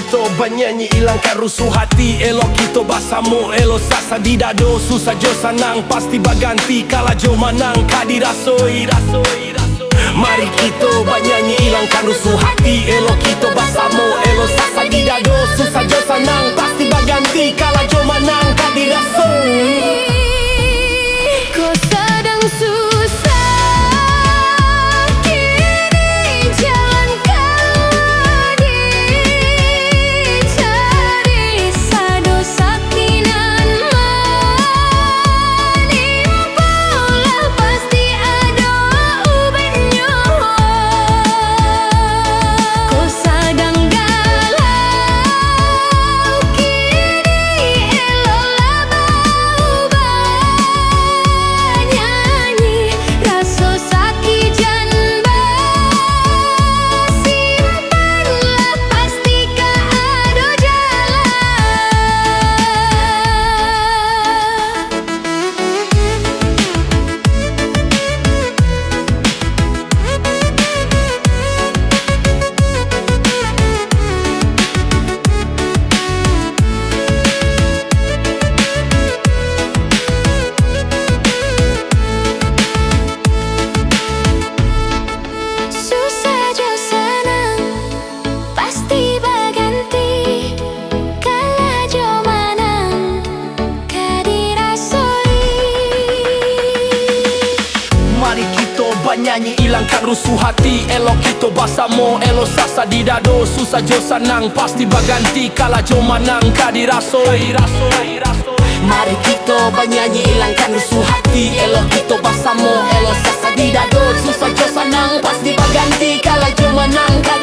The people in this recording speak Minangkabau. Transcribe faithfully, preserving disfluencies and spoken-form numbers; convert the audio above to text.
Kito banyanyi ilangkan rusuah hati, elok kito basamo, elok sasa di dado, susah jo sanang pasti baganti, kalah jo manang ka dirasoi. Mari kito banyanyi ilangkan rusuah hati, elok kito basamo, elok sasa di dado, susah jo sanang pasti baganti, kalah jo manang ka dirasoi. Ko sadang susah, kini jalan ka dicari, sado sakik nan manimpo lah pasti ado ubannyo. Ko sadang galau, kini eloklah baubah nyanyi. Raso sakik jan basimpan, lah pasti ka ado jalan. Susah jo sanang pasti baganti, kalah jo manang ka dirasoi. Mari kito banyanyi, ilangkan rusuah hati, elok kito basamo, elok sasa di dado, susah jo sanang pasti baganti, kalah jo manang ka dirasoi. Mari kito banyanyi, ilangkan rusuah hati, elok kito basamo, elok sasa di dado, susah jo sanang pasti baganti, kalah jo manang ka